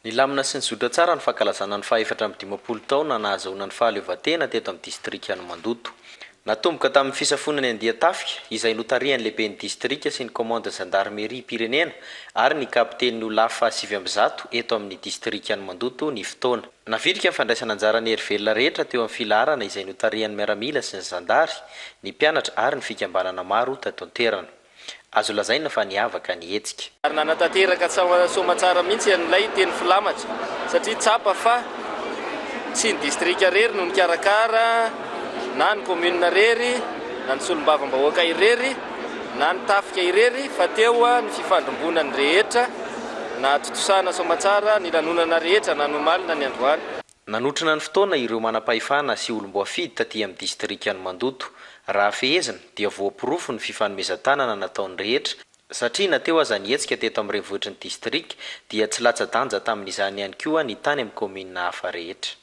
Nilamina sy nizotra tsara ny fankalazana ny faha-54 taona nahazahoana ny fahaleovantena teto amin'ny distrikan'i Mandoto. Natomboka tamin'ny fisafoana ny andian-tafika, izay notarihan'ny lehiben'ny distrika sy ny kaomandin'ny zandarimeriam-pirenena ary ny kapitenin'ny Olaf 109 eto amin'ny distrikan'i Mandoto ny fotoana. Navitrika ny fandraisana anjaran'ny hery velona rehetra teo amin'ny filaharana izay notarihan'ny miaramila sy ny zandary, ny mpianatra ary ny fikambanana maro tato an-toerana. Azo lazaina fa niavaka ny hetsika. Ary nanatanteraka soamatsara mihitsy an'ilay teny filamatra satria tsapa fa tsy ny distrika irery no nikarakara na ny commune irery na ny solombavambahoaka irery na ny tafika irery fa teo ny fifandrombonan'ny rehetra nahatontosana soamatsara ny lanonana rehetra na ny omaly na ny androany. Nanotrona ny fotoana ireo manam-pahefana sy olom-boafidy taty amin'ny distrikan'i Mandoto. Raha fehezina, dia voaporofo ny fifanomezan-tanana nataon'ny rehetra, satria na teo aza ny hetsika teto amin'ny renivohitry ny distrika, dia tsy latsa-danja tamin'izany ihany koa ny tany amin'ny kaominina hafa rehetra.